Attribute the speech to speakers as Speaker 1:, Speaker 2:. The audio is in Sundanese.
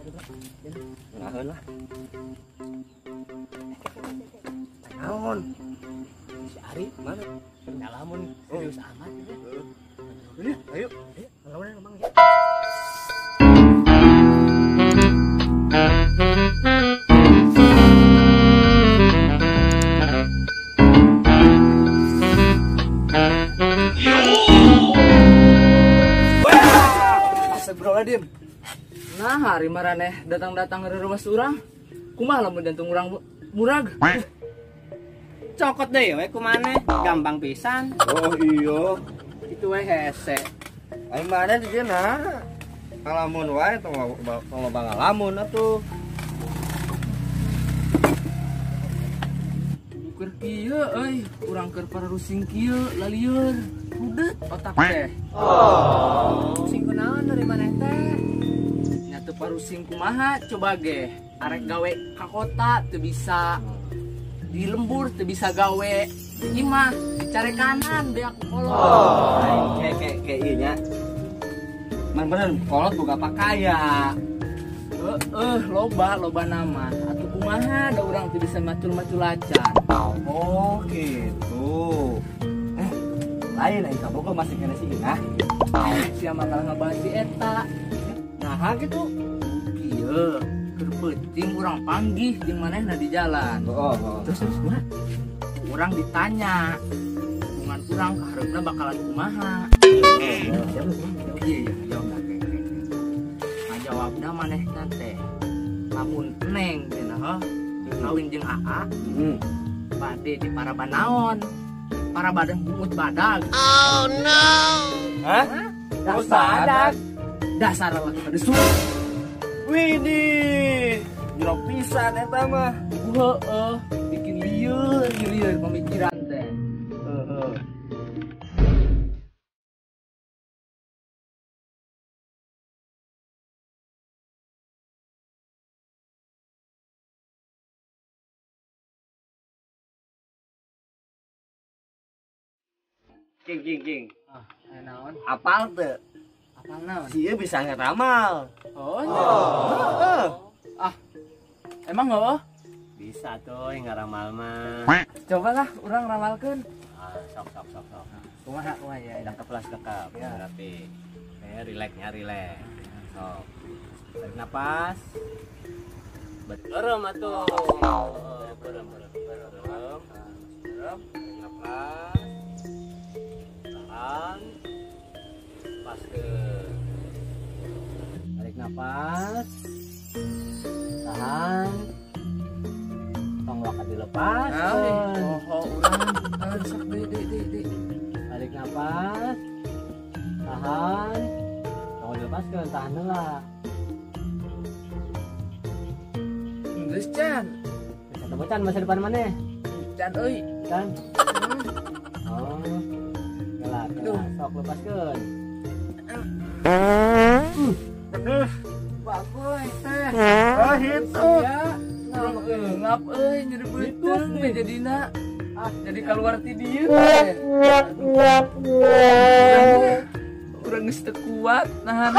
Speaker 1: Ngeunaheun lah. Naon?
Speaker 2: Si Ari
Speaker 1: mana?
Speaker 2: Ngalamun serius amat ya.
Speaker 1: Ayo.
Speaker 2: Ayo, ngalamun emang ya.
Speaker 3: Astagfirullahaladzim. Nah, hari maraneh datang-datang ke rumah surang. Kumaha lamun jantung urang murag.
Speaker 2: Cokot deui we kumaneh, gampang pisan.
Speaker 1: Oh iya,
Speaker 2: itu we hese.
Speaker 1: Ai maneh di dieu nah. Ngalamun wae tong loba ngalamun atuh.
Speaker 3: Keur kieu euy, urang keur pararusing kieu lalieur. Rudet otak teh.
Speaker 2: Oh. Pusing kunaon dari maneh teh?
Speaker 3: Nya teu parusing kumaha coba ge. Arek gawe ka kota teu bisa. Di lembur teu bisa gawe. Imah dicarekanan beak kolot.
Speaker 1: Oh. Kayak kayak ieu nya. Man bener kolot boga pakaya.
Speaker 3: Heeh, loba nama. Atuh kumaha da urang teu bisa macul-macul acan.
Speaker 1: Oh, gitu. Lain aing kabogoh masih kena si Inah.
Speaker 3: Sia bakal ngebahas si eta.
Speaker 1: Nah, gitu.
Speaker 3: Kieu, keur peuting urang panggih jeung manehna di jalan.
Speaker 1: Oh.
Speaker 3: Terus kumaha? Urang ditanya, hubungan urang ka hareupna bakalan kumaha. Iya, jawab oke. Ngajawabna manehna teh. Lamun neng cenah heuh, kawin jeung AA. Bade di parabanaon. Para badan bungut badag.
Speaker 4: Oh no.
Speaker 1: Hah?
Speaker 3: Dasar badag. Dasar lagi pada suruh.
Speaker 1: Widih, jero pisan eta mah.
Speaker 3: Heeh, bikin lieur pemikiran teh.
Speaker 1: Heeh. King.
Speaker 3: Ah, naon?
Speaker 1: Apal teu?
Speaker 3: Apal naon?
Speaker 1: Si ieu bisa ngeramal.
Speaker 3: Oh. Heeh. Ah. Emang heuh?
Speaker 2: Bisa tuh ngaramal mah.
Speaker 3: Cobalah urang ramalkeun.
Speaker 2: Ah, sok.
Speaker 3: Kumaha ya?
Speaker 2: Cakep lah, cakep.
Speaker 3: Ya.
Speaker 2: Rapi. Relax. Sok. Tarik napas. Berem atuh. Berem. Berem. Tarik napas. Tahan. Lepaskeun. Tarik napas. Tahan. Tong waka dilepas.
Speaker 3: Oh, urang sok deui.
Speaker 2: Tarik napas. Tahan. Tong dilepaskeun, tahan heula.
Speaker 3: Geus can.
Speaker 2: Geus ketemu can masa depan maneh?
Speaker 3: Can euy.
Speaker 2: Can. Oh. Kela, sok lepaskeun.
Speaker 1: Pedes.
Speaker 3: Bagus teh.
Speaker 1: Ah, itu.
Speaker 3: Ya. Ngap euy nyeri beuteung we jadina. Ah, jadi keluar ti dieu teh. Urang geus teu kuat nahan.